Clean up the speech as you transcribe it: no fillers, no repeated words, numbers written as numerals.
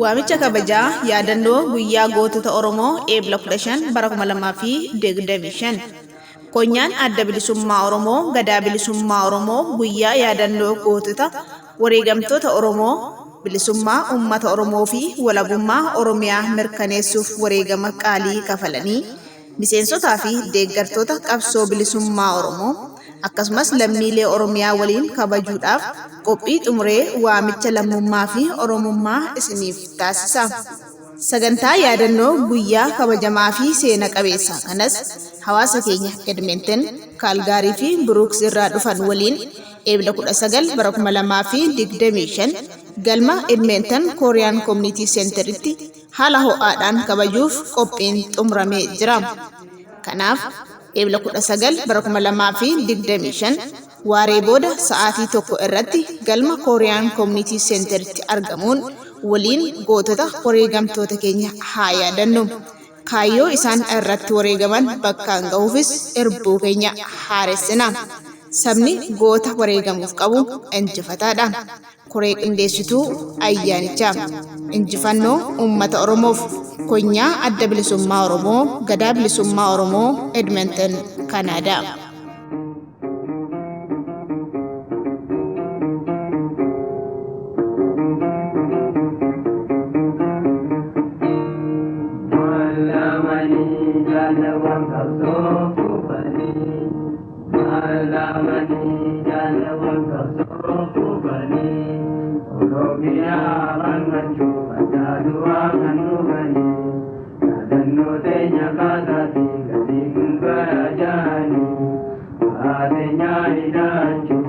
Waamicha kabajaa yaadannoo guyyaa gootota Oromoo Eebla 15 bara 2025. Konyaan Adda Bilisummaa Oromoo Gadaa Bilisummaa Oromoo guyyaa yaadannoo gootota wareegamtoota Oromoo bilisummaa uummata Oromoo fi walabummaa Oromiyaa mirkaneessuuf wareegama qaalii kafalanii miseensotaa fi deeggartoota qabsoo bilisummaa Oromoo akkasumas lammiilee Oromiyaa waliin kabajuudhaaf qophii xumuree waamicha lammummaa fi Oromummaa isiniif taasisa. Sagantaa yaadannoo guyyaa kabajamaa fi seena qabeessa kanas hawaasa keenya Edmonton, Kaalgaarii fi Brooks irraa dhufan waliin Eebla 19 bara 2025 galma Edmonton Korean Community Centeritti haala ho'aadhaan kabajuuf qophiin xumuramee jira. Kanaaf Eebla 19 bara 2025 waaree booda sa'aatii 1 irratti galma Korean Community Centeritti argamuun waliin gootota wareegamtoota keenya haa yaadannu. Kaayyoo isaan irratti wareegaman bakkaan gahuufis irbuu keenya haaressina. Sabni goota wareegamuuf qabu injifataadha. Koree Qindeessituu Ayyaanichaa. Injifannoo Uummata Oromoof. Konyaa Adda Bilisummaa Oromoo, Gadaa Bilisummaa Oromoo, Edmonton, Kanaadaa. Malamani jalawan qabsoo kufanii, Malamani jalawan qabsoo kufanii, Oromiyaa bangachuu adda kan dhufanii, yaadannoo teenya kaasaatii gadi kun bara jaanii, haateenyaa hidhaachuu.